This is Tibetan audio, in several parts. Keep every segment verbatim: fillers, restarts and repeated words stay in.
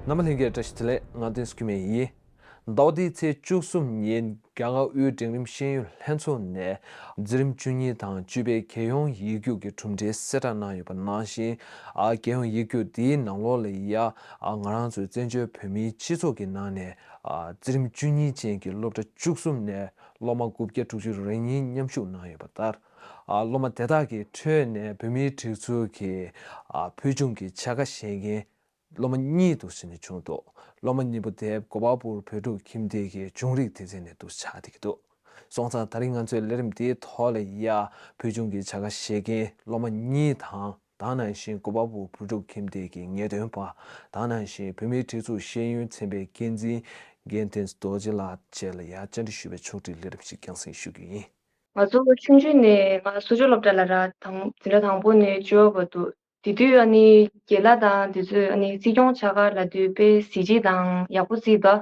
རྣམ་པ་ལྷན་རྒྱས་བཀྲ་ཤིས་བདེ་ལེགས། ང་བསྟན་འཛིན་འཁྱུད་མེད་ཡིན། ཟླ་བ་འདིའི་ཚེས་བཅུ་གསུམ་ཉིན་རྒྱ་གར་དབུས་འབྲིང་རིམ་ཤེས་ཡོན་ལྷན་ཚོགས་ནས་འཛིན་རིམ་བཅུ་གཉིས་དང་བཅུ་པའི་རྒྱལ་ཡོངས་ཡིག་རྒྱུགས་ཀྱི་གྲུབ་འབྲས་གསལ་བསྒྲགས་གནང་ཡོད་པ་ནང་བཞིན། ཨ་རྒྱལ་ཡོངས་ཡིག་རྒྱུགས་འདིའི་ནང་ལོགས་ལ་ཡ་ཨ་ང་རང་ཚོའི་བཙན་བྱོལ་བོད་མིའི་སྤྱི་ཚོགས་ཀྱི་ནང་ནས་ཨ་འཛིན་རིམ་བཅུ་གཉིས་ཅན་གྱི་སློབ་གྲྭ་བཅུ་གསུམ་ནས་སློབ་མ་དགུ་བརྒྱ་དྲུག་ཅུ་རེ་གཉིས་མཉམ་ཞུགས་གནང་ཡོད་པ་ལྟར། ཨ་སློབ་མ་དེ་དག་གི་ཁྲོད་ནས་བོད་མིའི་སྒྲིག་འཛུགས་ཀྱི་ཨ་ཕུལ་བྱུང་གི་བྱ་དགའ་བཞེས་མཁན་སློབ་མ་གཉིས་འདུག་ཟེར་ནས་བྱུང་འདུག་སློབ་མ་གཉིས་པོ་དེ་གོ་པལ་པུར་བོད་ཕྲུག་ཁྱིམ་སྡེ་གི་བྱུང་རིག་སྡེ་ཚན་ནས་འདུག་ཆགས་བསྡད་ཀྱི་འདུག་སོང་ཙང་ད་རིང་ང་ཚོའི་ལས་རིམ་འདིའི་ཐོག་ལ་ཡ་ཕུལ་བྱུང་གི་བྱ་དགའ་བཞེས་མཁན་སློབ་མ་གཉིས་དང་། དེ་ནང་བཞིན་གོ་པལ་པུར་བོད་ཕྲུག་ཁྱིམ་སྡེ་གི་ངེས་སྟོན་པ། དེ་ནང་བཞིན་བོད་མིའི་སྒྲིག་འཛུགས་ཤེས་ཡོན་ཚན་པའི་འགན་འཛིན་རྒན་བསྟན་འཛིན་རྡོ་རྗེ་ལགས་བཅས་ལ་ཡ་བཅར་འདྲི་ཞུས་པའི་ཕྱོགས་སྒྲིག་ལས་རིམ་ཞིག་རྒྱང་སྲིང་ཞུ་རྒྱུ་ཡིན། ང་ཚོ་ཆུང་ཆུང་ནས་ང་སུ་ཇོ་སློབ་གྲྭ་ལ་ར་དང་འཛིན་གྲྭ་དང་པོ་ནས་བཅུ་པ་བར་དུ། དེ་དུས་ཨ་ནི་རྒན་ལགས་དང་དེ་ཚོས་ཨ་ནི་སྲིད་སྐྱོང་བྱ་དགའ་ལབ་དུས་དཔེ་གཟི་བརྗིད་དང་ཡག་པོ་བརྩིས་འདུག་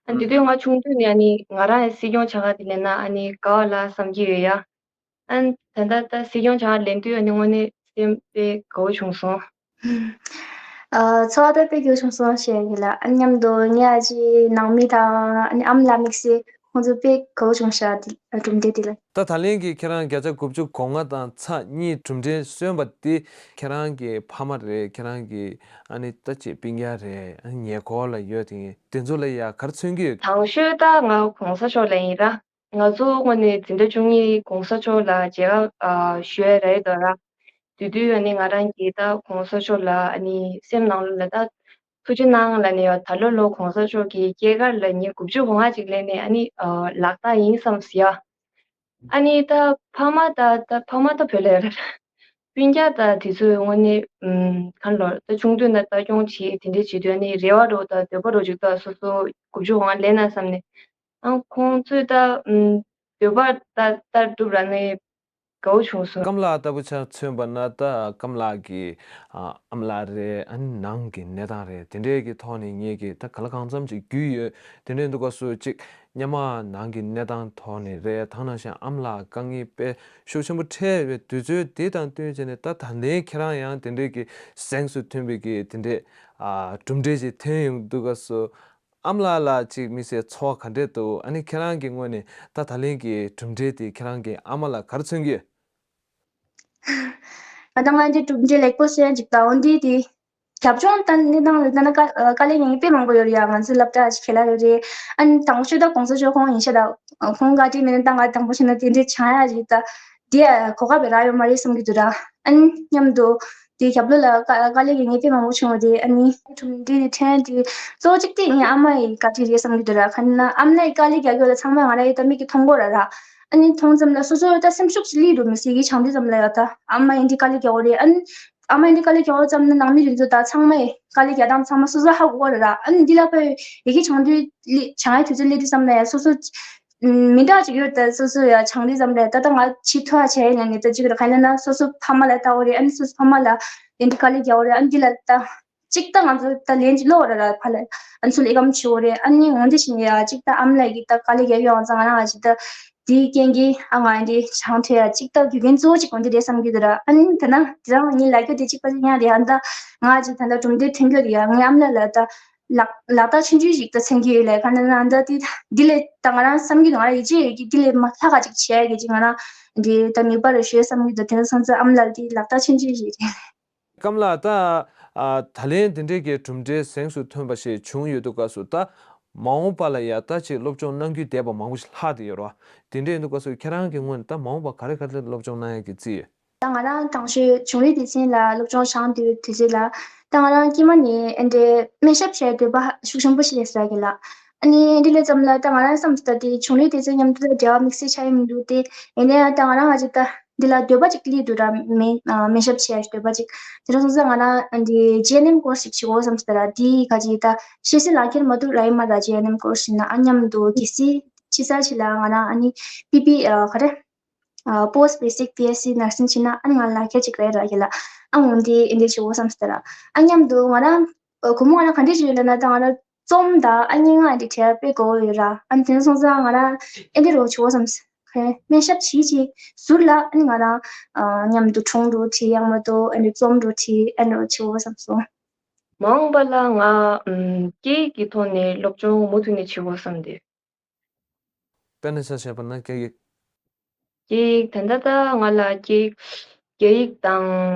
ཨ་ནི་དེ་དུས་ང་ཆུང་དུས་ནས་ཨ་ནི་ང་རང་ཡང་སྲིད་སྐྱོང་བྱ་དགའ་དེ་ལེན་ན་ཨ་ནི་དགའ་བ་ལ་བསམ་གྱི་ཡོད་ཡ། ཨ་ནི་ད་ལྟ་ད་སྲིད་སྐྱོང་བྱ་དགའ་ལེན་དུས་ཨ་ནི་དངོས་གནས་སེམས་དཔེ་དགའ་བོ་བྱུང་སོང་། ཨ་ཚོར་བ་དཔེ་དགའ་བོ་བྱུང་སོང་ཞེས་ཡིན་ལ། ཨ་ནི་མཉམ་དུ་ངའི་ཨ་ཅེ་ནང་མི་དང་ཨ་ནི་ཨ་མ་ལགས་དམིགས་བསལ་ཁོང་ཚོ་དཔེ་དགའ་བོ་བྱུང་ཤག་དེ་གྲུབ་འབྲས་དེ་ལ། ད་ད་ལན་གྱི་ཁྱེད་རང་བརྒྱ་ཆ་དགུ་བཅུ་གོ་ལྔ་དང་ཚེག་གཉིས་གྲུབ་འབྲས་སོན་པ་དེ་ཁྱེད་རང་གི་ཕ་མ་རེད། ཁྱེད་རང་གི་ཨ་ནི་ད་ཅིག་སྤུན་ཀྱག་རེད། ཨ་ནི་ཉེ་འཁོར་ལ་ཡོད་དེ་དེ་ཚོ་ལ་ཡ་ག་རེ་མཚོན་གྱི་ཡོད། དང་ཤོས་ད་ང་གོང་ས་མཆོག་ལ་ཡིན་ར། ང་ཚོ་དངོས་གནས་འཛིན་གྲྭ་བཅུ་གཉིས་གོང་ས་མཆོག་ལ་མཇལ་ཁ་ཨ་ཞུ་ཡ་རེད་དོ་ར། དེ་དུས་ཨ་ནི་ང་རང་གིས་ད་གོང་ས་མཆོག་ལ་ཨ་ནི་སེམས་ནང་ལ་ད་ཐུགས་རྗེ་གནང་ལབ་ནས་ཡོད། ད་ལོ་ལོ་གོང་ས་མཆོག་གི་སྐྱེས་སྐར་ལ་ཉིན་དགུ་བཅུ་གོ་ལྔ་ཅིག་སླེབས་ནས་ཨ་ནི་ཨ་ལག་རྟགས་ཡིན་བསམ་སི་ཡ། ཨ་ནི་ད་ཕ་མ་ད་ད་ཕ་མ་ད་བོད་ལ་ཡོད་རེད། སྤུན་ཀྱག་ད་དེ་ཚོའི་དངོས་གནས་ཨམ་གང་ལོར་ད་ཆུང་དུས་ན་ལྟ་སྐྱོང་བྱེད་དེ་འདྲས་བྱེད་དུས་ཨ་ནི་རེ་བ་འདྲ་ད་འདོད་པ་འདྲ་ཅིག་ད་སོ་སོ་དགུ་བཅུ་གོ་ལྔ་སླེབས་ན་བསམ་ནས། ཨ་ཁོང་ཚོས་ད་ཨམ་འདོད་པ་ད་ལྟར་སྒྲུབ་ར་ནས་དགའ་བོ་བྱུང་སོང་། ཀམ་ལགས་ལྟ་བུ་ཆ་མཚོན་པ་ན་ད་ཀམ་ལགས་ཀྱི་ཨ་ཨ་མ་ལགས་རེད། ཨ་ནི་ནང་གི་གནས་སྟངས་རེད། དེ་འདྲས་ཀྱི་ཐོག་ནས་ངེད་ཀྱིས་ད་ག་ལ་གང་འཚམ་ཅིག་རྒྱུས་ཡོད། དེ་འདྲས་འདུག་ག་སུ་གཅིག་སྔོན་མ་ནང་གི་གནས་སྟངས་ཐོག་ནས་རེད། ད་ནང་བཞིན་ཨ་མ་ལགས་དཀའ་ངལ་དཔེ་ཤུགས་ཆེན་པོ་འཕྲད་པའི་དུས་ཚོད་དེ་དང་བསྟུན་བྱས་ནས་ད་ད་ལན་ཁྱེད་རང་ཡང་དེ་འདྲས་ཀྱི་གཟེངས་སུ་ཐོན་པའི་གི་དེ་འདྲས་ཨ་གྲུབ་འབྲས་ཅིག་ཐོན་ཡོང་འདུག་ག་སུ། ཨ་མ་ལགས་ལ་ཅིག་དམིགས་བསལ་ཚོར་བ་ག་འདྲས་འདུག་ཨ་ནི་ཁྱེད་རང་གི་ངོས་ནས་ད་ད་ལན་གྱི་གྲུབ་འབྲས་དེ་ཁྱེད་རང་གི་ཨ་མ་ལ་ག་རེ་མཚོན་གྱི་ཡོད། ང་དང་ང་འདི་གྲུབ་འབྲས་ལེགས་པོ་སོན་ཅིག་ད་འོན་ཏེ་དེ་རྒྱབ་ལྗོངས་ད་གནས་སྟངས་ལ་ད་ན་དཀའ་དཀའ་ལས་ངན་དཔེ་མང་པོ་ཡོད་རེད་ཡ། ང་ཚོའི་སློབ་གྲྭ་ཞིག་ཁེ་ལ་རེད་རེད། ཨ་ནི་དང་པོ་ཤོད་ད་གོང་ས་མཆོག་ཁོང་ཡིན་ཤ་ད་ཁོང་ག་དེ་མིན་ད་ང་དང་པོ་ཤོད་ན་དེ་འདྲས་ཆགས་ཡ་རེད་ད། དེ་གོ་སྐབས་རག་ཡོད་མ་རེད་བསམ་གྱི་འདུག་ར། ཨ་ནི་མཉམ་དུ་དེ་རྒྱབ་ལོགས་ལ་དཀའ་དཀའ་ལས་ངན་དཔེ་མང་པོ་བྱུང་བ་དེ་ཨ་ནི་གྲུབ་འབྲས་དེ་ཕྲན་དེ་གཙོ་བོ་གཅིག་དེ་ངའི་ཨ་མ་ཡི་བཀའ་དྲིན་རེད་བསམ་གྱི་འདུག་ར། ག་ན་ཨ་མ་ལགས་ཀྱི་དཀའ་ལས་རྒྱག་ཡོད་ལ་ཚང་མ་ང་ར་ཡི་ད་མིག་གིས་མཐོང་གོ་ར་ར། ཨ་ནི་མཐོང་ཙམ་ལ་སོ་སོ་ད་སེམས་ཤུགས་ཅིག་སླེབས་འགྲོ་མི་སྲིད་ཀྱི་བྱང་དུས་ཙམ་ལ་ཡོད་ད། ཨ་མ་ཡིན་དེ་དཀའ་ལས་རྒྱག་འོ་རེད། ཨ་ནི་ཨ་མ་ཡིན་དེ་དཀའ་ལས་རྒྱག་འོ་ཙམ་ན་ནང་མི་རིགས་ཚོ་ད་ཚང་མ་ཡི་དཀའ་ལས་རྒྱག་སྟངས་ཚང་མ་སོ་སོ་ཧ་གོ་གོ་ར་ར། ཨ་ནི་འདི་ལ་ཕ་ཡི་གི་བྱང་དུས་སླེ་བྱང་ཡའི་དུས་ཚོད་སླེབས་དུས་ཙམ་ལ་ཡ་སོ་སོ་མི་འདྲ་ཅིག་ཡོད་ད། སོ་སོ་ཡ་བྱང་དུས་ཙམ་ལ་ད་ལྟ་ང་ཕྱི་ཐོ་ཡ་བྱས་ཡིན་ན་ནི་ད་ཅིག་ར་ག་ཡིན་ན་སོ་སོ་ཕ་མ་ལ་ལྟ་འོ་རེད། ཨ་ནི་སོ་སོ་ཕ་མ་ལ་ཡིན་དེ་དཀའ་ལས་རྒྱག་འོ་རེད། ཨ་ནི་འདི་ལ་ད། གཅིག་ད་ང་ཚོ་ད་ལན་གཅིག་ལོག་ར་ར་ཕ་ལ་ཨ་ཚོ་ལས་ཀ་མ་བྱེད་འོ་རེད། ཨ་ནི་འོན་ཏེ་བཞིན་ཡ་གཅིག་ད་ཨ་མ་ལགས་ཀྱིས་ད་དཀའ་ལས་རྒྱག་ཡོང་ཙང་ང་རང་ང་གཅིག་ད་དེའི་རྐྱེན་གྱིས་ཨ་ང་ཡིན་དེ་བྱང་ཐོས་ཡ་གཅིག་ད་རྒྱུ་རྐྱེན་གཙོ་བོ་གཅིག་འོན་ཏེ་རེད་བསམ་གྱི་འདུག་ར། ཨ་ནི་ད་ན་དེ་རང་ངའི་ལ་རྒྱུ་དེ་གཅིག་པ་ཡང་རེད། ཨ་ད་ང་གཅིག་ད་ད་གྲུབ་འབྲས་ཐོན་རྒྱུ་རེད་ཡ། ངའི་ཨ་མ་ལགས་ལ་ད་ལག་ལག་རྟགས་ཆུང་ཆུང་ཞིག་ད་མཚོན་གྱི་ཡོད་ལ། ག་ན་ན་ད་དེ་འདི་ལས་ད་ང་རང་བསམ་གྱི་འདུག་ང་རང་ཡིད་ཆེས་ཡོད་ཀྱི་འདི་ལས་མ་ལྷག་ག་ཅིག་བྱེད་ཡ་གི་ཅིག་ང་རང་འདི་ད་ནུས་པ་རེ་ཞུ་བསམ་གྱི་འདུག་དེ་ནས་སོང་ཙང་ཨ་མ་ལགས་འདི་ལག་རྟགས་ཆུང་ཆུང་ཞིག་རེད། ཀམ་ལགས། ད་ཨ་ད་ལན་འདི་འདྲའི་གི་གྲུབ་འབྲས་གཟེངས་སུ་ཐོན་པ་ཞིག་བྱུང་ཡོད་དུས་སྐབས་སུ་ད་མ་འོངས་པ་ལ་ཡ་ད་ཅིག་སློབ་སྦྱོང་གནང་རྒྱུ་བསྡད་པ་མང་པོ་ཞིག་ལྷག་བསྡད་ཡོད་རེད་བ། དེ་འདྲ་ཡིན་དུས་སྐབས་སུ་ཁྱེད་རང་གི་ངོས་ནས་ད་མ་འོངས་པ་ག་རེ་ག་རེ་སློབ་སྦྱོང་གནང་ཡག་གི་རྩིས་ཡོད། ད་ང་རང་དང་ཤོས་ཆུང་རིགས་སྡེ་ཚན་ལ་སློབ་སྦྱོང་སྦྱང་དུས་དུས་ཚོད་ལ་ད་ང་རང་སྐྱེས་མ་ནས་ཨེ་འདྲའི་སྨན་ཞབས་བྱེད་འདོད་པ་ཤུགས་ཆེན་པོ་ཞིག་ཡོད་ས་གི་ལ། ཨ་ནི་འདི་ལས་ཙམ་ལ་ད་ང་རང་བསམ་སྟེ་ད་དེ་ཆུང་རིགས་དེ་ཚོ་མཉམ་དུ་ད་འབྲེལ་བ་དམིགས་བསལ་ཆགས་ཡོད་མི་འདུག་སྟེ། ཡིན་ན་ཡང་ད་ང་རང་ང་ཅིག་ད་འདི་ལ་འདོད་པ་ཅིག་སླེབས་འདུག་ར། སྨན་ཨ་སྨན་ཞབས་བྱེད་ཡ་འདོད་པ་ཅིག་དེ་འདྲ་སོང་ཙང་ང་རང་འདི་ཇི་ཨེན་ཨེམ་ཀོར་སི་ཞིག་བྱེད་དགོས་བསམ་སྟེ་ར། དེ་ག་ཅིག་ད་ཤེས་སའི་ལག་ཁྱེར་མ་འདུག་ར། ཡིན་མ་ད་ཇི་ཨེན་ཨེམ་ཀོར་སི་ཡིན་ན་ཨ་མཉམ་དུ་གལ་སྲིད་ཕྱི་གསལ་ཞིག་ལ་ང་རང་ཨ་ནི་པི་པི་ཨ་ག་རེ་ཨ་པོ་སི་ཊི་བེ་སིག་པི་ཨེཆ་སི་ནར་སིང་བྱེད་ན་ཨ་ནི་ང་ལག་ཁྱེར་ཅིག་རེད་ར་གི་ལ། ཨ་འོན་ཏེ་ཨེ་འདྲ་བྱེད་དགོས་བསམ་སྟེ་ར། ཨ་མཉམ་དུ་ང་རང་ཨ་སྒོར་མོ་ང་རང་ག་འདྲ་ཞིག་ཡོད་ལབ་ན་ད་ང་རང་རྩོམ་དང་ཨ་སྙན་ངག་འདི་བྲིས་དཔེ་དགའ་བོ་ཡོད་ར། ཨ་ནི་དེ་ཚོ་སོང་ཙང་ང་རང་ཨེ་འདྲ་རོགས་བྱེད་དགོས་བསམ་སོང་། སྨན་ཞབས་བྱེད་ཅིག་ཟུར་ལ་ཨ་ནི་ང་རང་ཨ་མཉམ་དུ་སྒྲུང་རོགས་བྲིས་ཡང་མ་གཏོགས་ཨ་ནི་རྩོམ་རོགས་བྲིས་ཨ་ནི་རོགས་བྱེད་དགོས་བསམ་སོང་། མ་འོངས་པ་ལ་ང་ཨམ་སྐད་ཡིག་གི་ཐོག་ནས་སློབ་སྦྱོང་མུ་མཐུད་ནས་བྱེད་དགོས་བསམ་སྟེ། དཔེར་ན་ཆ་བཞག་པ་ན་སྐད་ཡིག་སྐད་ཡིག་ད་ལྟ་ད་ང་ལ་སྐད་ཡིག་སྐད་ཡིག་དང་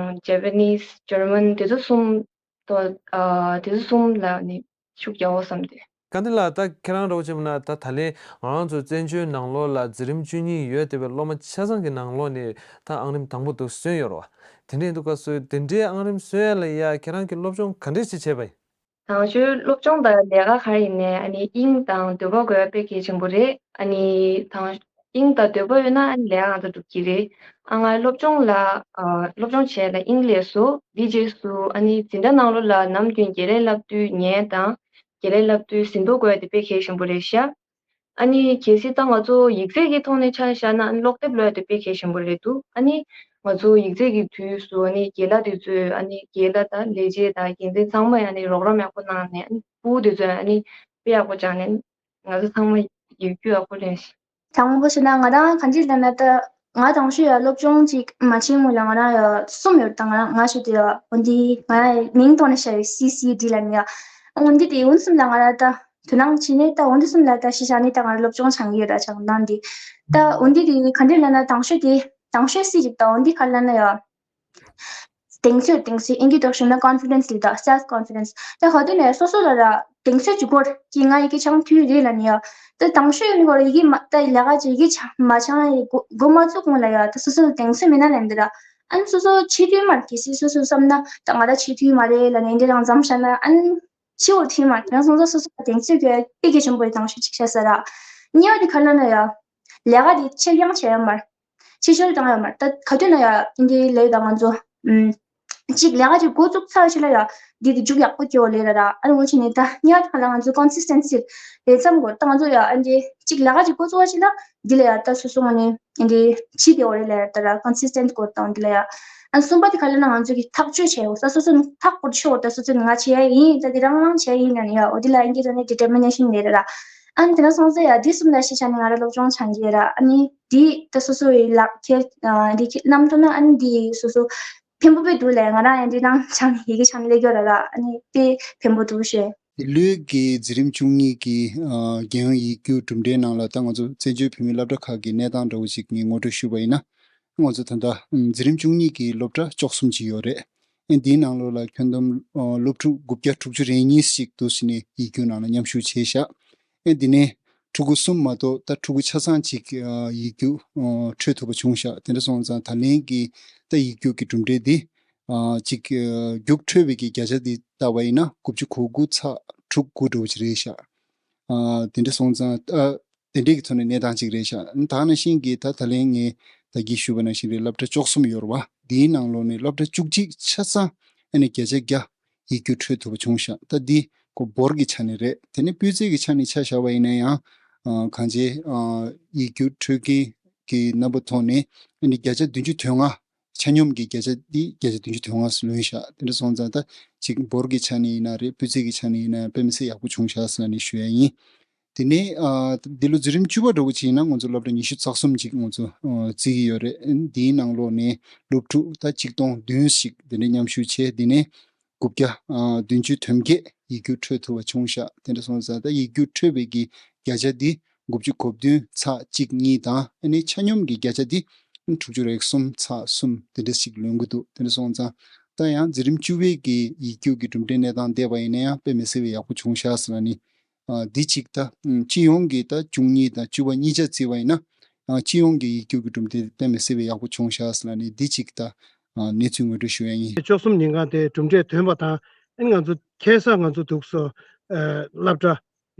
ཇེ་པ་ནིས། ཇར་མན། དེ་ཚོ་གསུམ་དོ། ཨ། དེ་ཚོ་གསུམ་ལ་ནི་ཤུགས་རྒྱག་འོ་བསམ་སྟེ། དཀའ་ལས་ལ་ད་ཁྱེད་རང་རོགས་བྱེད་པ་ན་ད་ད་ལན་ང་རང་ཚོ་བཙན་བྱོལ་ནང་ལོགས་ལ་འཛིན་རིམ་བཅུ་གཉིས་ཡོད་བསྡད་པའི་སློབ་མ་ཆ་ཚང་གི་ནང་ལོགས་ནས་ད་ཨང་རིམ་དང་པོ་དུ་སོན་ཡོད་རེད་བ། དེ་འདྲའི་དུས་སྐབས་སུ་དེ་འདྲའི་ཨང་རིམ་སོན་ཡ་ལ་ཡ་ཁྱེད་རང་གི་སློབ་སྦྱོང་ག་འདྲས་ཞིག་བྱས་པ་ཡིན། དང་ཤོས་སློབ་སྦྱོང་དང་ལས་ཀ་ག་རེ་ཡིན་ནའི་ཨ་ནི་དབྱིངས་དང་འདོད་པ་དགོས་ཡ་དཔེ་གལ་ཆེན་པོ་རེད། ཨ་ནི་དང་དབྱིངས་དང་འདོད་པ་ཡོད་ན་ཨ་ནི་ལས་ཀ་ང་ཚོ་འགྲུབ་ཀྱི་རེད། ཨ། ང་སློབ་སྦྱོང་ལ་ཨ་སློབ་སྦྱོང་བྱས་ལ་དབྱིངས་སླེབས་སོང་། དེའི་རྗེས་སུ་ཨ་ནི་འཛིན་གྲྭ་ནང་ལོགས་ལ་ནམ་རྒྱུན་དགེ་ལས་བསླབ་དུས་ཉལ་དང་དགེ་ལས་བསླབ་དུས་ཟིན་ཐོ་དགོས་ཡ་དེ་དཔེ་གལ་ཆེན་པོ་རེད་ཤག་ཨ་ནི་གལ་སྲིད་ད་ང་ཚོ་ཡིག་ཚད་ཀྱི་ཐོག་ནས་ཆ་བཞག་ན་ཨ་ནི་ཀློག་དེབ་ཀློག་ཡ་དེ་དཔེ་གལ་ཆེན་པོ་རེད་འདུག་ཨ་ནི་ང་ཚོ་ཡིག་ཚད་ཀྱི་དུས་སུ་ཨ་ནི་རྒན་ལགས་དེ་ཚོས་ཨ་ནི་རྒན་ལགས་དང་ལས་བྱེད་དང་འགན་འཛིན་ཚང་མས་ཨ་ནི་རོགས་རམ་ཡག་པོ་གནང་ནས། ཨ་ནི་ཕྲུ་གུ་དེ་ཚོས་ཨ་ནི་དཔེ་ཡག་པོ་སྦྱངས་ནས་ང་ཚོ་ཚང་མ་ཡིག་རྒྱུགས་ཡག་པོ་ལེན་ཤིག་དང་པོ་བྱས་ན་ང་རང་གང་ཅི་ལབ་ན་ད་ང་དང་ཤོས་ཡ་སློབ་སྦྱོང་ཅིག་མ་བྱེད་སྔོན་ལ་ང་རང་ཡ་གསུམ་ཡོད། ད་ང་རང་ང་ཤོས་དེ་ཡ་འོན་ཏེ་ང་རང་མིང་ཐོག་ནས་བཤད་ཡོད། སི་སི་ཌི་ལབ་ནས་ཡ། འོན་ཏེ་དེ་འོན་གསུམ་ལ་ང་རང་ད་དོ་སྣང་བྱས་ནས་ད་འོན་ཏེ་གསུམ་ལ་ད་ཤེས་བྱ་ནས་ད་ང་རང་སློབ་སྦྱོང་སྦྱང་གི་ཡོད། ད་སྦྱང་སྟངས་དེ་ད་འོན་ཏེ་དེ་ག་འདྲ་ལབ་ན་དང་ཤོས་དེ་དང་ཤོས་སི་ཅིག་ད་འོན་ཏེ་ག་ལབ་ན་ཡ། གདེང་ཚོད། གདེང་ཚོད་ཨིན་སྐད་ཐོག་ཞུས་ན་ཀོན་ཕི་ཌེན་སི་ལབ་ད། སེལ་ཕི་ཀོན་ཕི་ཌེན་སི། ད་ག་དུས་ནས་སོ་སོ་ལ་ར་གདེང་ཚོད་ཅིག་དགོས་ཀྱི། ང་ཡི་གེ་སྦྱང་ཐུབ་རེད་ལབ་ནས་ཡ། ད་དང་ཤོས་ཡིན་སྐོར་ཡི་གེ་མ་ད་ལས་ཀ་ཅིག་ཡི་གེ་སྦྱང་མ་སྦྱང་ཡི་འགོ་འགོ་མ་བཙུགས་གོང་ལ་ཡ་ད་སོ་སོ་ལ་གདེང་ཚོད་མེད་ན་ལབ་འདི་ར། ཨ་ནི་སོ་སོ་བྱེད་ཐུབ་མ་རེད། གལ་སྲིད་སོ་སོ་བསམ་ན་ད་ང་ད་བྱེད་ཐུབ་མ་རེད་ལབ་ནས་འདི་རང་མཚམས་བཞག་ན་ཨ་ནི་ཤི་བོར་ཐུབ་མ་རེད། ཡང་སོང་ཙང་སོ་སོ་ལ་གདེང་ཚོད་དགོས་དཔེ་གལ་ཆེན་པོ་རེད། དང་ཤོས་ཅིག་བཤད་ས་ར། གཉིས་པ་དེ་ག་ལབ་ན་ཡ། ལས་ཀ་དེ་ཕྱིར་འགྱངས་བྱས་ཡོད་མ་རེད། ཕྱིར་བཤོལ་བཏང་ཡོད་མ་རེད། ད་ག་དུས་ན་ཡ་འདི་ལས་དང་ང་ཚོ་ཨུམ་གཅིག་ལས་ཀ་ཅིག་འགོ་བཙུགས་ཚར་ཕྱིན་ལ་ཡ་འདི་དེ་མཇུག་ཡག་པོ་སྐྱེ་བ་ལས་ར་ར། ཨ་ནི་འོ་ཆེ་ནས་ད་ཉག་ཐང་ལ་ང་ཚོ་ཀོན་སི་སི་ཊེན་སི་རེད་བསམ་དགོས། ད་ང་ཚོ་ཡ་ཨ་འདི་གཅིག་ལས་ཀ་ཅིག་འགོ་བཙུགས་པ་ཕྱིན་ལ་འདི་ལ་ཡ་ད་སོ་སོ་ངོས་ནས་འདི་བྱེད་བདེ་བ་རེད་ལ་ཡ། ད་ར་ཀོན་སི་སི་ཊེན་སི་དགོས་དང་འདི་ལ་ཡ། ཨ་གསུམ་པ་དེ་ག་ལ་ན་ང་ཚོ་གི་ཐག་གཅོད་བྱས་ཡོད་ས། སོ་སོ་ནས་ཐག་པོ་ཆོད་ད་སོ་སོ་ནས་ང་བྱེད་ཡ་ཡིན། ད་འདི་རང་རང་བྱེད་ཡ་ཡིན་ན་ནི་ཡ་འོ་འདི་ལ་ཨ་འདི་ད་ནི་ཌི་ཊར་མི་ནེ་ཤན་རེད་ར་ར། ཨ་ནི་དེ་ན་སོང་ཙང་ཡ་འདི་གསུམ་ལ་ཤེས་བྱ་ནི་ང་རང་སློབ་སྦྱོང་སྦྱང་གི་ཡོད་ར། ཨ་ནི་འདི་ད་སོ་སོ་ཡི་ལག་ཁྱེར་འདི་ཁྱེར་རྣམ་ཐོ་ན་ཨ་ནི་འདི་སོ་སོ་ཕན་པོ་དཔེ་འདུག་ལས། ང་རང་ཡང་འདི་ནང་སྦྱང་ཡི་གེ་སྦྱང་ལས་ཀྱོ་ར་ར། ཨ་ནི་དཔེ་ཕན་པོ་འདུག་ཞེས། འདི་ལོའི་གི་འཛིན་རིམ་བཅུ་གཉིས་ཀྱི་ཨ་རྒྱལ་ཡོངས་ཡིག་རྒྱུགས་གྲུབ་འབྲས་ནང་ལ་ད་ང་ཚོ་བཙན་བྱོལ་བོད་མིའི་སློབ་གྲྭ་ཁག་གི་གནས་སྟངས་འདྲ་བོ་ཞིག་ངས་ངོ་སྤྲོད་ཞུས་པ་ཡིན་ན། ང་ཚོ་ད་ལྟ་འཛིན་རིམ་བཅུ་གཉིས་ཀྱི་སློབ་གྲྭ་བཅུ་གསུམ་ཅིག་ཡོད་རེད། ཨེ་འདིའི་ནང་ལོགས་ལ་ཁྱོན་བསྡོམས་ཨ་སློབ་ཕྲུག་དགུ་བརྒྱ་དྲུག་ཅུ་རེ་གཉིས་ཤིག་འདུག་ཟེར་ནས་ཡིག་རྒྱུགས་ནང་ལ་མཉམ་ཞུགས་བྱས་ཤག་ཨེ་འདི་ནས་ཕྲུ་གུ་གསུམ་མ་གཏོགས་ད་ཕྲུ་གུ་ཆ་ཚང་ཅིག་ཨ་ཡིག་རྒྱུགས་ཨ་འཕྲོད་ཐུབ་པ་བྱུང་ཤག་དེ་འདྲ་སོང་ཙང་ད་ལན་གྱི་ད་ཡིག་རྒྱུགས་ཀྱི་གྲུབ་འབྲས་འདི་ཨ་ཅིག་ཨ་རྒྱུགས་འཕྲོད་པའི་གི་བརྒྱ་ཆ་འདི་བལྟས་པ་ཡིན་ན་དགུ་བཅུ་གོ་དགུ་ཚེག་དྲུག་དགུ་འདྲ་བོ་ཅིག་རེད་ཤག་ཨ་དེ་འདྲ་སོང་ཙང་ཨ་དེ་འདྲའི་གི་ཐོག་ནས་གནས་སྟངས་ཅིག་རེད་ཤག་ད་ག་ནང་བཞིན་གྱི་ད་ད་ལན་ངས་ད་གིན་ཞུས་པ་ནང་བཞིན་རེད། སློབ་གྲྭ་བཅུ་གསུམ་ཡོད་རེད་བ། འདིའི་ནང་ལོགས་ནས་སློབ་གྲྭ་བཅུ་གཅིག་ཆ་ཚང་ཨ་ནི་བརྒྱ་ཆ་བརྒྱ་ཡིག་རྒྱུགས་འཕྲོད་ཐུབ་པ་བྱུང་ཤག་ད་འདི་ཁོ་འབོར་གྱི་ཆ་ནས་རེད། དེ་ནས་སྤུས་ཚད་ཀྱི་ཆ་ནས་ཆ་བཞག་པ་ཡིན་ན་ཡང་ཨ་གང་ཅི་ཨ་ཡིག་རྒྱུགས་འཕྲོད་མཁན་གྱི་རྣམ་པ་ཐོག་ནས་ཨ་ནི་བརྒྱ་ཆ་བདུན་ཅུ་དོན་ལྔ། ཆ་སྙོམས་ཀྱི་བརྒྱ་ཆ་འདི་བརྒྱ་ཆ་བདུན་ཅུ་དོན་ལྔ་ལོན་ཤག་དེ་འདྲ་སོང་ཙང་ད་ཅིག་འབོར་གྱི་ཆ་ནས་ཡིན་ན་རེད། སྤུས་ཚད་ཀྱི་ཆ་ནས་ཡིན་ན་དཔེ་མི་སྲིད་ཡག་པོ་བྱུང་ཤག་ཟེར་ནས་ཞུ་ཡ་ཡིན། དེ་ནས་ཨ་འདི་ལོ་འཛིན་རིམ་བཅུ་པ་འདྲ་བོ་ཅིག་ཡིན་ན་ང་ཚོ་སློབ་གྲྭ་ཉི་ཤུ་རྩ་གསུམ་ཅིག་ང་ཚོ་ཨ་བརྩི་གི་ཡོད་རེད། འདིའི་ནང་ལོགས་ནས་སློབ་ཕྲུག་ད་ཆིག་སྟོང་བདུན་ཞིག་དེ་འདྲ་མཉམ་ཞུགས་བྱས། དེ་ནས་དགུ་བརྒྱ་ཨ་བདུན་ཅུ་དོན་བརྒྱད་ཡིག་རྒྱུགས་འཕྲོད་ཐུབ་པ་བྱུང་ཤག་དེ་འདྲ་སོང་ཙང་ད་ཡིག་རྒྱུགས་འཕྲོད་པའི་གི་བརྒྱ་ཆ་འདི་དགུ་བཅུ་གོ་བདུན་ཚེག་གཅིག་གཉིས་དང་ཨ་ནི་ཆ་སྙོམས་ཀྱི་བརྒྱ་ཆ་འདི་དྲུག་ཅུ་རེ་གསུམ་ཚེག་གསུམ་དེ་འདྲ་ཞིག་ལོན་གྱི་འདུག་དེ་འདྲ་སོང་ཙང་ད་ཡང་འཛིན་རིམ་བཅུ་པའི་གི་ཡིག་རྒྱུགས་ཀྱི་གྲུབ་འབྲས་གནས་སྟངས་བལྟས་པ་ཡིན་ན་ཡང་དཔེ་མི་སྲིད་པའི་ཡག་པོ་བྱུང་ཤག་ཟེར་ལབ་ནི། ཨ་འདི་གཅིག་ད་ཨ་སྤྱི་ཡོངས་ཀྱི་ད་བཅུ་གཉིས་དང་བཅུ་པ་གཉིས་ཆ་བརྩིས་པ་ཡིན་ན་ཨ་སྤྱི་ཡོངས་ཀྱི་ཡིག་རྒྱུགས་ཀྱི་གྲུབ་འབྲས་དེ་དཔེ་མི་སྲིད་པའི་ཡག་པོ་བྱུང་ཤག་ཟེར་ལབ་ནི་འདི་གཅིག་ད་ཨ་གནས་ཚུལ་ངོ་སྤྲོད་ཞུ་ཡ་ཡིན། བཅུ་གསུམ་ཉིན་གང་དེ་གྲུབ་འབྲས་ཐོན་པ་དང་ཨ་ང་ཚོ་ཁ་སང་ང་ཚོ་འདུག་སེ་ཨ་སློབ་གྲྭ་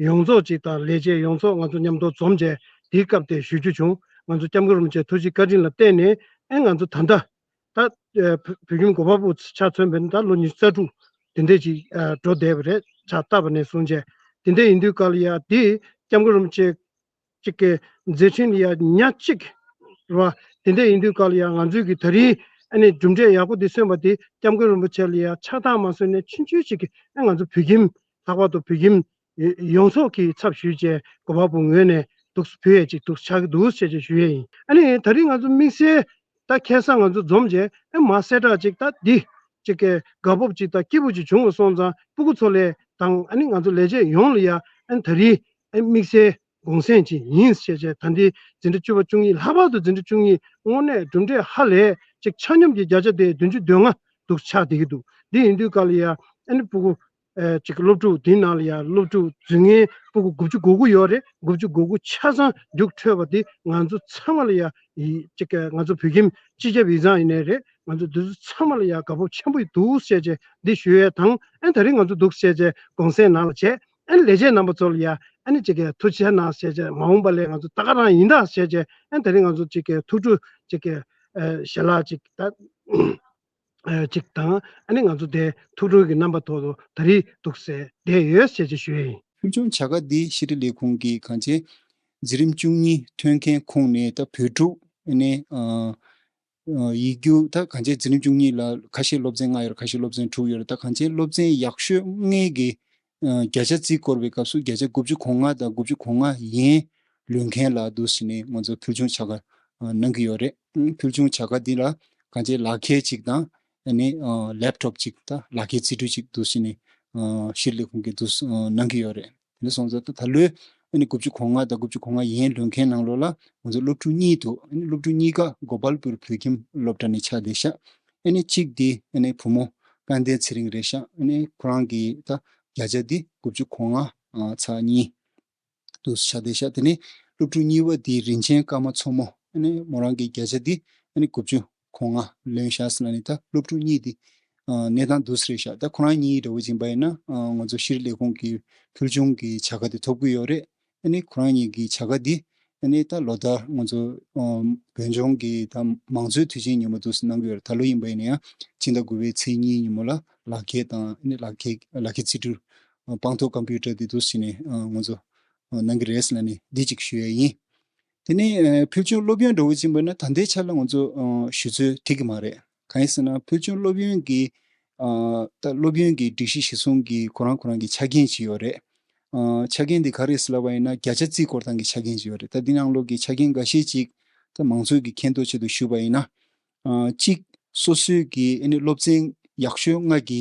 ཡོངས་རྫོགས་ཅིག་དང་ལས་བྱེད་ཡོངས་རྫོགས་ང་ཚོ་མཉམ་དུ་འཛོམས་བྱས་དེའི་སྐབས་དེ་ཞུ་རྒྱུ་བྱུང་། ང་ཚོ་སྐྱབས་མགོན་རིན་པོ་ཆེ་ཐུགས་རྗེ་བཀའ་དྲིན་ལ་བརྟེན་ནས་ཨེ་ང་ཚོ་ད་ལྟ་ད་ཨ་བོད་བོད་ཁྱིམ་གོ་པལ་པུར་ཆ་མཚོན་པ་ཡིན་ན་ད་ལོ་ཉི་ཤུ་རྩ་དྲུག་དེ་འདྲས་ཅིག་ཨ་འགྲོ་བསྡད་པ་རེད། ཕྱག་བཏབ་པ་ནས་བཟུང་བྱས་དེ་འདྲས་ཡིན་དུས་སྐབས་ལ་ཡ་དེ་སྐྱབས་མགོན་རིན་པོ་ཆེ་གཅིག་གི་མཛད་འཕྲིན་ལ་ཡ་ཉག་གཅིག་རེད་བ། དེ་འདྲས་ཡིན་དུས་སྐབས་ལ་ཡ་ང་ཚོའི་གི་ད་རིང་ཨ་ནི་གྲུབ་འབྲས་ཡག་པོ་འདི་སོན་པ་དེ་སྐྱབས་མགོན་རིན་པོ་ཆེ་ལ་ཡ་ཕྱག་རྟགས་མ་སོན་ནས་ཆུང་ཆུང་ཅིག་གི་ཨ་ང་ཚོ་བོད་ཁྱིམ་ལྷག་པར་དུ་བོད་ཁྱིམ་ཡོངས་རྫོགས་ཀྱི་ཚབ་ཞུས་བྱས་གོ་པལ་པུར་ངོས་ནས་འདུག་སེ་ཕུལ་ཡས་ཅིག་འདུག་སེ་ཆགས་ཀྱི་འདུག་ཟེར་བྱས་ཞུ་ཡས་ཡིན། ཨ་ནི་ད་རིང་ང་ཚོ་དམིགས་བསལ་ད་ཁ་སང་ང་ཚོ་འཛོམས་བྱས་ཨ་མ་གསལ་བསྒྲགས་ཅིག་ད་འདི་ ཅིག་གི་དགའ་སྤོབས་ཅིག་དང་སྐྱིད་པོ་ཅིག་བྱུང་བ་སོང་ཙང་སྤུ་གུ་ཚོ་ལ་དང་ཨ་ནི་ང་ཚོ་ལས་བྱེད་ཡོངས་ལ་ཡ་ཨ་ནི་ད་རེས་ཨ་ནི་དམིགས་བསལ་དགོངས་སེལ་ཅིག་ཡིན་ཟེར་བྱས། ད་ལྟའི་འཛིན་གྲྭ་བཅུ་པ་བཅུ་གཉིས། ལྷག་པར་དུ་འཛིན་གྲྭ་བཅུ་གཉིས་དངོས་གནས་གྲུབ་འབྲས་ཧ་ལས་ཅིག་ཆ་སྙོམས་ཀྱི་བརྒྱ་ཆ་དེ་བདུན་ཅུ་དོན་ལྔ་འདུག་ཆགས་བསྡད་ཀྱི་འདུག་འདི་ཡིན་དུས་སྐབས་ལ་ཡ་ཨ་ནི་སྤུ་གུ་ཨ་ཅིག་སློབ་ཕྲུག་འདི་ནང་ལ་ཡ་སློབ་ཕྲུག་འཛུལ་མཁན་སྤུ་གུ་དགུ་བཅུ་གོ་དགུ་ཡོད་རེད། དགུ་བཅུ་གོ་དགུ་ཆ་ཚང་རྒྱུགས་འཕྲོད་པ་འདི་ང་ཚོ་ཚང་མ་ལ་ཡ་ཡི་ཅིག་ང་ཚོ་བོད་ཁྱིམ་སྤྱི་ཁྱབ་ཡིག་ཚང་ཡིན་ནའི་རེད། ང་ཚོ་འདི་ཚོ་ཚང་མ་ལ་ཡ་དགའ་སྤོབས་ཆེན་པོ་ཡི་འདུག་ཟེར་བྱས་འདི་ཞུ་ཡས་དང་། ཨ་ནི་ད་རེས་ང་ཚོ་འདུག་ཟེར་བྱས་དགོངས་སེལ་ནང་ལ་བྱས། ཨ་ནི་ལས་བྱེད་རྣམ་པ་ཚོ་ལ་ཡ་ཨ་ནི་ཅིག་གི་ཐུགས་རྗེ་གནང་ཟེར་བྱས། མ་འོངས་པ་ལ་ང་ཚོ་ལྟ་ག་རང་ཡིན་ད་ཟེར་བྱས། ཨ་ནི་ད་རེས་ང་ཚོ་ཅིག་གི་ཐུགས་སྤྲོ་ཅིག་གི་ཨ་ཞལ་ལག་ཅིག་ད་ཨ་ཅིག་དང་། ཨ་ནི་ང་ཚོ་དེ་ཐུགས་སྤྲོ་གི་རྣམ་པ་ཐོག་ཏུ་ད་རེས་འདུག་ཟེར་བསྡད་ཡོད་ཟེར་བྱས་ཞུ་ཡས་ཡིན། ཕུལ་བྱུང་བྱ་དགའ་འདི་ཤེས་རིག་ལས་ཁུངས་ཀྱིས་གང་ཅི་འཛིན་རིམ་བཅུ་གཉིས་ཐོན་མཁན་ཁོངས་ནས་ད་བོད་ཕྲུག་ཨ་ནི་ཨ་ཡིག་རྒྱུགས། ད་གང་ཅི་འཛིན་རིམ་བཅུ་གཉིས་ལ་ཁ་ཤས་སློབ་ཚན་ལྔ་ཡོད་རེད། ཁ་ཤས་སློབ་ཚན་དྲུག་ཡོད་རེད། ད་གང་ཅི་སློབ་ཚན་ཡག་ཤོས་ལྔའི་གི་ཨ་བརྒྱ་ཆ་རྩིས་སྐོར་བའི་སྐབས་སུ་བརྒྱ་ཆ་དགུ་བཅུ་གོ་ལྔ་དང་དགུ་བཅུ་གོ་ལྔ་ཡན་ལོན་མཁན་ལ་འདུག་ཟེར་ནས་ང་ཚོ་ཕུལ་བྱུང་བྱ་དགའ་ཨ་གནང་གི་ཡོད་རེད། ཨ་ཕུལ་བྱུང་བྱ་དགའ་འདི་ལ་གང་ཅི་ལག་ཁྱེར་གཅིག་དང་ཨ་ནི་ཨ་ལེབ་ཊོབ་གཅིག་དང་ལག་ཁྱེར་རྩིས་སྤྲོད་གཅིག་འདུག་ཟེར་ནས་ཨ་ཤེས་རིག་ལས་ཁུངས་ཀྱིས་འདུག་ཨ་གནང་གི་ཡོད་རེད། དེ་འདྲ་སོང་ཙང་ད་ད་ལོའི་ཨ་ནི་དགུ་བཅུ་གོ་ལྔ་དང་དགུ་བཅུ་གོ་ལྔ་ཡན་ལོན་མཁན་ནང་ལོགས་ལ་ང་ཚོ་སློབ་ཕྲུག་གཉིས་འདུག་ཨ་ནི་སློབ་ཕྲུག་གཉིས་ཀ་གོ་པལ་པུར་བོད་ཁྱིམ་སློབ་གྲྭ་ནས་ཆགས་བསྡད་ཤག་ཨ་ནི་གཅིག་དེ་ཨ་ནི་བུ་མོ་དཔལ་ལྡན་ཚེ་རིང་རེད་ཤག་ཨ་ནི་ཁོ་རང་གི་ད་བརྒྱ་ཆ་དེ་དགུ་བཅུ་གོ་ལྔ་ཨ་ཚེག་གཉིས་འདུག་ཆགས་བསྡད་ཤག་དེ་ནས་སློབ་ཕྲུག་གཉིས་པ་དེ་རིན་ཆེན་ཀརྨ་མཚོ་མོ། ཨ་ནི་མོ་རང་གི་བརྒྱ་ཆ་དེ་ཨ་ནི་དགུ་བཅུ་གོ་ལྔ་ལོན་ཤག་ཟེར་ལབ་ནས། ད་སློབ་ཕྲུག་གཉིས་དེ་ཨ་གནས་སྟངས་འདུག་སེ་རེད་ཤག་ད་ཁོ་རང་གཉིས་འདྲ་བོ་ཅིག་ཡིན་པ་ཡིན་ན་ཨ་ང་ཚོ་ཤེས་རིག་ལས་ཁུངས་ཀྱི་ཕུལ་བྱུང་གི་བྱ་དགའ་དེ་ཐོབ་ཀྱི་ཡོད་རེད། ཨ་ནི་ཁོ་རང་གཉིས་ཀྱི་བྱ་དགའ་འདི་ཨ་ནི་ད་ལོ་ལྟར་ང་ཚོ་ཨ་བོད་ལྗོངས་ཀྱི་ད་མང་གཙོའི་དུས་ཆེན་ཉིན་མོ་འདུག་སེ་གནང་གི་ཡོད་རེད། ད་ལོ་ཡིན་པ་ཡིན་ན་ཡང་སྤྱི་ཟླ་དགུ་པའི་ཚེས་གཉིས་ཉིན་མོ་ལ་ལག་ཁྱེར་དང་ཨ་ནི་ལག་ཁྱེར་ལག་ཁྱེར་རྩིས་སྤྲོད་ཨ་སྤང་ཐོག་ཀམ་པུ་ཊར་འདི་འདུག་སེ་ནས་ཨ་ང་ཚོ་ཨ་གནང་གི་རེད་ཟེར་ལབ་ནས་འདི་གཅིག་ཞུ་ཡ་ཡིན། དེ་ནས་ཨ་ཕུལ་བྱུང་སློབ་ཡོན་འདྲ་བོ་ཅིག་ཡིན་པ་ན་ད་ལྟའི་ཆ་ལ་ང་ཚོ་ཨ་ཞུ་ཚོད་འགྲིག་གི་མ་རེད། གང་ཡིན་ཟེར་ན་ཕུལ་བྱུང་སློབ་ཡོན་གྱི་ཨ་ད་སློབ་ཡོན་གྱི་སྒྲིག་གཞི་གཞིར་བཟུང་གི་ཁོ་རང་ཁོ་རང་གི་ཆ་རྐྱེན་ཅིག་ཡོད་རེད། ཨ་ཆ་རྐྱེན་དེ་ག་རེ་ཟེར་ལབ་པ་ཡིན་ན་བརྒྱ་ཆ་རྩིས་སྐོར་སྟངས་ཀྱི་ཆ་རྐྱེན་ཅིག་ཡོད་རེད། ད་འདི་ནང་ལོགས་ཀྱི་ཆ་རྐྱེན་འགའ་ཤས་ཅིག་ད་མང་ཚོགས་ཀྱི་མཁྱེན་རྟོགས་ཆེད་དུ་ཞུས་པ་ཡིན་ན། ཨ་གཅིག་སོ་སོའི་གི་ཨ་ནི་སློབ་ཚན་ཡག་ཤོས་ལྔ་གི་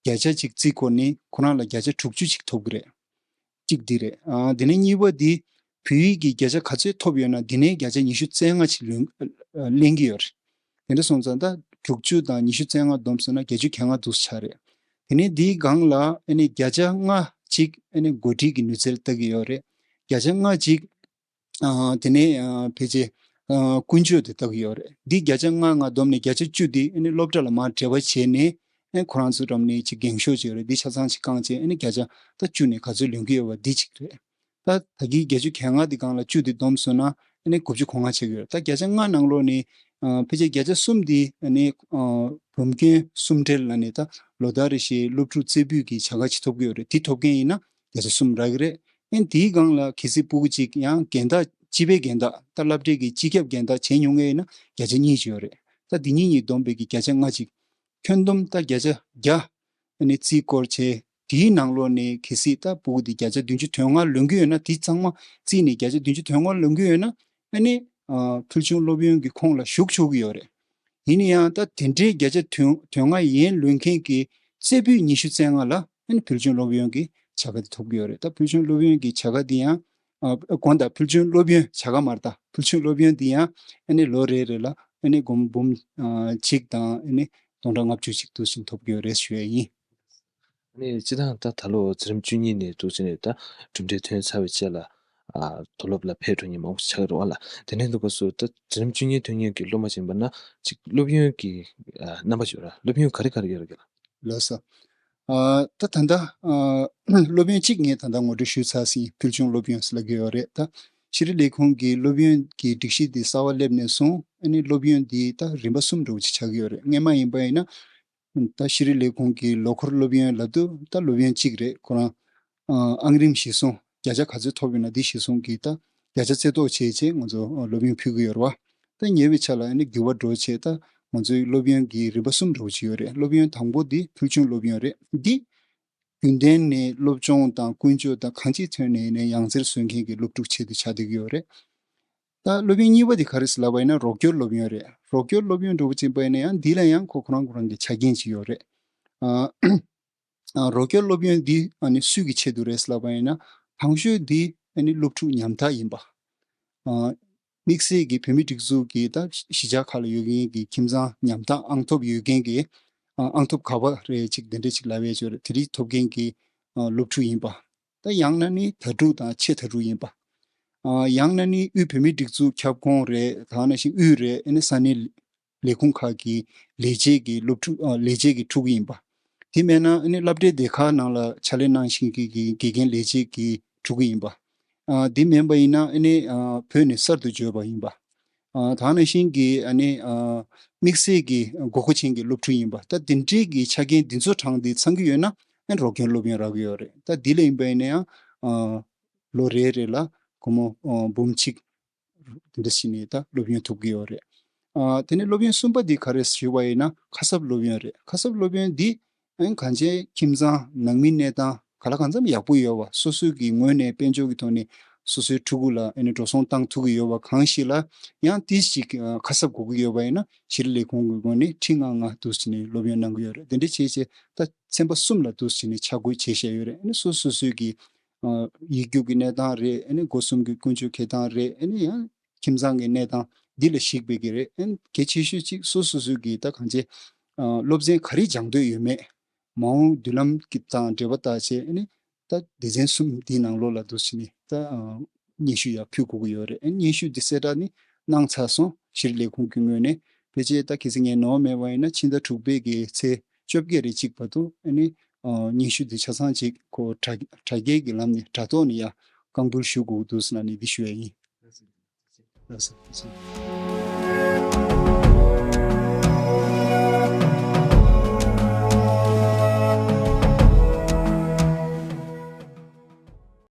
བརྒྱ་ཆ་གཅིག་རྩིས་སྐོར་ནི་ཁོ་རང་ལ་བརྒྱ་ཆ་དྲུག་ཅུ་ཅིག་ཐོབ་གི་རེད། གཅིག་འདི་རེད། ཨ་དེ་ནས་གཉིས་པ་འདི་བོད་ཡིག་གི་བརྒྱ་ཆ་ག་ཚོད་ཐོབ་ཡོད་ན་འདི་ནས་བརྒྱ་ཆ་ཉི་ཤུ་རྩ་ལྔ་ཅིག་ལོན་ཨ་ལེན་གྱི་ཡོད་རེད། དེ་འདྲ་སོང་ཙང་ད་དྲུག་ཅུ་དང་ཉི་ཤུ་རྩ་ལྔ་བསྡོམས་སོང་ན་བརྒྱད་ཅུ་གྱ་ལྔ་འདུག་ཆགས་རེད། དེ་ནས་འདིའི་སྒང་ལ་ཨ་ནི་བརྒྱ་ཆ་ལྔ་ཅིག་ཨ་ནི་འགོ་ཁྲིད་ཀྱི་ནུས་རྩལ་ལྟ་གི་ཡོད་རེད། བརྒྱ་ཆ་ལྔ་ཅིག་ཨ་དེ་ནས་ཨ་ཕལ་ཆེར་ཨ་ཀུན་སྤྱོད་དེ་ལྟ་གི་ཡོད་རེད། འདི་བརྒྱ་ཆ་ལྔ་ལྔ་བསྡོམས་ནས་བརྒྱ་ཆ་བཅུ་དེ་ཨ་ནི་སློབ་གྲྭ་ལ་མར་འབྲེལ་བ་བྱས་ནས་ཨ་ཁོ་རང་ཚོ་འགྲམ་ནས་ཅིག་འགེངས་ཤོག་ཅིག་ཡོད་རེད། འདི་ཆ་ཚང་ཅིག་བསྐངས་བྱས་ཨ་ནི་བརྒྱ་ཆ་ད་བཅུ་ནས་ག་ཚོད་ལོན་གི་ཡོད་པ་འདི་གཅིག་རེད། ད་ད་གིན་བརྒྱད་ཅུ་གྱ་ལྔ་འདི་སྒང་ལ་བཅུ་འདི་བསྡོམས་སོང་ན་ཨ་ནི་དགུ་བཅུ་གོ་ལྔ་ཆགས་ཀྱི་ཡོད་རེད། ད་བརྒྱ་ཆ་ལྔ་ནང་ལོགས་ནས་ཨ་ཕལ་ཆེར་བརྒྱ་ཆ་གསུམ་འདི་ཨ་ནི་ཨ་བུམ་སྐྱོན་གསུམ་བྲལ་ལབ་ནས་ད་ལོ་ལྟར་རེ་བཞིན་སློབ་ཕྲུག་རྩེ་ཕུད་ཀྱི་བྱ་དགའ་ཅིག་ཐོབ་ཀྱི་ཡོད་རེད། འདི་ཐོབ་མཁན་ཡིན་ན་བརྒྱ་ཆ་གསུམ་རག་གི་རེད། ཨ་ནི་དེའི་སྒང་ལ་གལ་སྲིད་སྤུ་གུ་གཅིག་ཡང་རྒན་བདག་སྤྱི་པའི་རྒན་བདག་ད་སློབ་གྲྭའི་གི་སྤྱི་ཁྱབ་རྒན་བདག་བྱས་མྱོང་མཁན་ཡིན་ན་བརྒྱ་ཆ་གཉིས་ཅིག་ཡོད་རེད། ད་འདི་གཉིས་གཉིས་བསྡོམས་པའི་གི་བརྒྱ་ཆ་ལྔ་ཅིག་ཁྱོན་བསྡོམས་ད་བརྒྱ་ཆ་བརྒྱ་ཨ་ནི་རྩིས་སྐོར་བྱས། དེའི་ནང་ལོགས་ནས་གལ་སྲིད་ད་སྤུ་གུ་དེ་བརྒྱ་ཆ་བདུན་ཅུ་དོན་ལྔ་ལོན་གྱི་ཡོད་ན། དེ་ཚང་མ་རྩིས་ནས་བརྒྱ་ཆ་བདུན་ཅུ་དོན་ལྔ་ལོན་གྱི་ཡོད་ན་ཨ་ནི་ཨ་ཕུལ་བྱུང་སློབ་ཡོན་གྱི་ཁོངས་ལ་ཞུགས་ཆོག་གི་ཡོད་རེད། ཡིན་ན་ཡང་ད་དེ་འདྲའི་བརྒྱ་ཆ་དོན་དོན་ལྔ་ཡན་ལོན་མཁན་གྱི་རྩེ་ཕུད་ཉི་ཤུ་རྩ་ལྔ་ལ་ཨ་ནི་ཕུལ་བྱུང་སློབ་ཡོན་གྱི་བྱ་དགའ་དེ་ཐོབ་ཀྱི་ཡོད་རེད། ད་ཕུལ་བྱུང་སློབ་ཡོན་གྱི་བྱ་དགའ་དེ་ཡང་ཨ་དགོངས་དག་ཕུལ་བྱུང་སློབ་ཡོན་བྱ་དགའ་མ་རེད། ད་ཕུལ་བྱུང་སློབ་ཡོན་དེ་ཡང་ཨ་ནི་ལོ་རེ་རེ་ལ་ཨ་ནི་སྒོར་མོ་འབུམ་ཨ་གཅིག་དང་ཨ་ནི་སྟོང་ཕྲག་ལྔ་བཅུ་ཅིག་འདུག་སེ་ཐོབ་ཀྱི་ཡོད་རེད་ཞུ་ཡ་ཡིན། ནས་སྤྱི་བཏང་ད་ད་ལོ་འཛིན་རིམ་བཅུ་གཉིས་ནས་འདུག་སེ་ནས་ད་གྲུབ་འབྲས་ཐོན་ཚར་བའི་རྗེས་ལ་ཨ་མཐོ་སློབ་ལ་ཕེབས་འགྲོ་མཁན་མང་པོ་ཆགས་ཀྱི་རེད་པ་ལགས། དེ་ནས་འདུག་སྐབས་སུ་ད་འཛིན་རིམ་བཅུ་གཉིས་ཐོན་མཁན་གྱི་སློབ་མ་ཅིག་ཡིན་པ་ན་ཅིག་སློབ་ཡོན་གྱི་ཨ་རྣམ་པ་ཅིག་ཡོད་རེད། སློབ་ཡོན་ག་རེ་ག་རེ་ཡོད་རེད་ལགས། ལགས་སོ། ཨ་ད་ད་ལྟ་ཨ་སློབ་ཡོན་གཅིག་ངས་ད་ལྟ་ངོ་སྤྲོད་ཞུས་ཚར་ཟིན། ཕུལ་བྱུང་སློབ་ཡོན་ཟེར་ལབ་ཀྱི་ཡོད་རེད། ད་ཤེས་རིག་ལས་ཁུངས་ཀྱི་སློབ་ཡོན་གྱི་སྒྲིག་གཞི་འདི་གསར་པ་སླེབས་ནས་བཟུང་ཨ་ནི་སློབ་ཡོན་འདི་ད་རིམ་པ་གསུམ་འདྲ་བོ་ཅིག་ཆགས་ཀྱི་ཡོད་རེད། སྔོན་མ་ཡིན་པ་ཡིན་ན། ད་ཤེས་རིག་ལས་ཁུངས་ཀྱི་ལོ་འཁོར་སློབ་ཡོན་ལབ་དུས་ད་སློབ་ཡོན་གཅིག་རེད། ཁོ་རང་ཨང་རིམ་གཞིར་བཟུང་བརྒྱ་ཆ་ག་ཚོད་ཐོབ་ཡོད་ན་འདི་གཞིར་བཟུང་གིས་ད་བརྒྱ་ཆ་རྩེ་བཏོག་བྱས་བྱས་ང་ཚོ་སློབ་ཡོན་ཕུལ་གྱི་ཡོད་རེད་པ། ད་ཉེ་བའི་ཆར་ལ་ཨ་ནི་འགྱུར་བ་འགྲོ་བྱས་ད་ང་ཚོའི་སློབ་ཡོན་གྱི་རིམ་པ་གསུམ་འདྲ་བོ་ཅིག་ཡོད་རེད། སློབ་ཡོན་དང་པོ་འདི་ཕུལ་བྱུང་སློབ་ཡོན་རེད། འདི་རྒྱུན་ལྡན་ནས་སློབ་སྦྱོང་དང་ཀུན་སྤྱོད་དང་གང་ཅིའི་ཐོག་ནས་ཡང་ན་ཡང་རྩེར་སོན་མཁན་གྱི་སློབ་ཕྲུག་ཆེད་དུ་ཆགས་བསྡད་ཀྱི་ཡོད་རེད། ད་སློབ་ཡོན་གཉིས་པ་དེ་ག་རེ་ཟེར་ལབ་པ་ཡིན་ན་རོགས་སྐྱོར་སློབ་ཡོན་རེད། རོགས་སྐྱོར་སློབ་ཡོན་འདྲ་བོ་ཅིག་ཡིན་པ་ཡིན་ན་ཡང་འདི་ལ་ཡང་ཁོ་ཁོ་རང་ཁོ་རང་གི་ཆ་རྐྱེན་ཅིག་ཡོད་རེད། ཨ། ཨ། རོགས་སྐྱོར་སློབ་ཡོན་འདི་ཨ་ནི་སུའི་གི་ཆེད་དུ་རེད་ལབ་པ་ཡིན་ན། དང་ཤོས་འདི་ཨ་ནི་སློབ་ཕྲུག་ཉམ་ཐག་ཡིན་པ། ཨ། དམིགས་བསལ་གྱི་བོད་མིའི་སྒྲིག་འཛུགས་ཀྱི་ད་གཞིས་ཆགས་ཁག་ལ་ཡོད་མཁན་གྱི་ཁྱིམ་ཚང་ཉམ་ཐག་ཨང་ཐོབ་ཡོད་མཁན་གྱི། ཨ། ཨང་ཐོབ་ག་པ་རེད་ཅིག་དེ་འདྲ་ཅིག་ལབ་ཡས་ཅིག་ཡོད་རེད། དེ་རིགས་ཐོབ་མཁན་གྱི། ཨ། སློབ་ཕྲུག་ཡིན་པ། ད་ཡང་ན་ནི་དྭ་ཕྲུག་དང་ཆེས་དྭ་ཕྲུག་ཡིན་པ། ཨ། ཡང་ན་ནི་དབུས་བོད་མིའི་སྒྲིག་འཛུགས་ཁྱབ་ཁོངས་རེད། ད་ག་ནང་བཞིན་དབུས་རེད། ཨ་ནི་ས་གནས་ལས་ཁུངས་ཁག་གི་ལས་བྱེད་ཀྱི་སློབ་ཕྲུག་ཨ། ལས་བྱེད་ཀྱི་ཕྲུ་གུ་ཡིན་པ། དེ་མེད་ན་ཨ་ནི་སློབ་གྲྭའི་སྡེ་ཁག་ནང་ལ་ཕྱག་ལས་གནང་བཞིན་གྱི་གི་དགེ་རྒན་ལས་བྱེད་ཀྱི་ཕྲུ་གུ་ཡིན་པ། ཨ། དེ་མིན་པ་ཡིན་ན་ཨ་ནི། ཨ། བོད་ནས་གསར་དུ་འབྱོར་བ་ཡིན་པ། ཨ། ད་ག་ནང་བཞིན་གྱི་ཨ་ནི། ཨ། དམིགས་བསལ་གྱི་དགོས་མཁོ་ཅན་གྱི་སློབ་ཕྲུག་ཡིན་པ། ད་དེ་འདྲའི་གི་ཆ་རྐྱེན་འདི་ཚོ་གྲངས་འདི་ཚང་གི་ཡོད་ན། ཨ། རོགས་སྐྱོར་སློབ་ཡོན་རག་གི་ཡོད་རེད། ད་འདི་ལ་ཡིན་པ་ཡིན་ན་ཡང་། ཨ། ལོ་རེ་རེ་ལ་སྒོར་མོ། ཨ། འབུམ་གཅིག་དེ་འདྲ་ཞིག་ནས་ད་སློབ་ཡོན་ཐོབ་ཀྱི་ཡོད་རེད། ཨ། དེ་ནས་སློབ་ཡོན་གསུམ་པ་འདི་ག་རེ་ཞུས་པ་ཡིན་ན་ཁ་གསབ་སློབ་ཡོན་རེད། ཁ་གསབ་སློབ་ཡོན་འདི་ཨ་ནི་གང་ཅིའི་ཁྱིམ་ཚང་ནང་མིའི་གནས་སྟངས་ག་ལ་གང་འཚམ་ཡག་པོ་ཡོད་པ། སོ་སོའི་གི་ངོས་ནས་དཔལ་འབྱོར་གྱི་ཐོག་ནས་སོ་སོའི་ཕྲུ་གུ་ལ་ཨ་ནི་འགྲོ་སོང་བཏང་ཐུབ་ཀྱི་ཡོད་པ་གང་ཞིག་ལ། ཡང་ཏིས་ཅིག་ཨ། ཁ་གསབ་དགོས་ཀྱི་ཡོད་པ་ཡིན་ན་ཞི་བདེ་ལས་ཁུངས་ཀྱི་ངོས་ནས་ཁྲི་ལྔ་ལྔ་འདུག་སེ་བྱས་ནས་སློབ་ཡོན་གནང་གི་ཡོད་རེད། དེ་འདྲ་བྱས་བྱས་ད་ཚན་པ་གསུམ་ལ་འདུག་སེ་བྱས་ནས་ཆ་བགོས་བྱས་བཞག་ཡོད་རེད། ཨ་ནི་སོ་སོ་སོའི་གི། ཨ། ཡིག་རྒྱུགས་ཀྱི་གནས་སྟངས་རེད། ཨ་ནི་སྒོ་གསུམ་གྱི་ཀུན་སྤྱོད་འཁྱེར་སྟངས་རེད། ཨ་ནི་ཡང་ཁྱིམ་ཚང་གི་གནས་སྟངས་འདི་ལ་གཞིགས་པའི་གི་རེད། ཨ་ནི་གལ་ཆེ་ཤོས་གཅིག་སོ་སོ་སོའི་གི་ད་གང་ཅི། ཨ། སློབ་ཚན་ག་རེ་སྦྱང་འདོད་ཡོད་མེད། མ་འོངས་མདུན་ལམ་གྱི་དང་འབྲེལ་བ་བཏགས་བྱས། ཨ་ནི་ད་སྡེ་ཚན་གསུམ་འདིའི་ནང་ལོགས་ལ་འདུག་སེ་བྱས་ནས་ད། ཨ། སྙན་ཞུ་ཡར་ཕུལ་དགོས་ཀྱི་ཡོད་རེད། ཨ་ནི་སྙན་ཞུ་འདི་གསལ་བསྒྲགས་ནི་གནང་ཚར་སོང་། ཞི་བདེ་ལས་ཁུངས་ཀྱི་ངོས་ནས། ཕལ་ཆེར་ད་གལ་སྲིད་ངས་ནོར་མེད་པ་ཡིན་ན་ཕྱི་ཟླ་དྲུག་པའི་གི་ཚེས་བཅོ་བརྒྱད་རེ་གཅིག་བར་དུ་ཨ་ནི། ཨ། སྙན་ཞུ་འདི་ཆ་ཚང་ཅིག་ཁོ་དྲ་དྲ་རྒྱའི་གི་ལམ་ནས་དྲ་ཐོག་ནས་ཡར་རྐང་འབུལ་ཞུ་དགོས་འདུག་ཟེར་ནས་འདི་ཞུ་ཡ་ཡིན། ལགས་སོ། ལགས་སོ།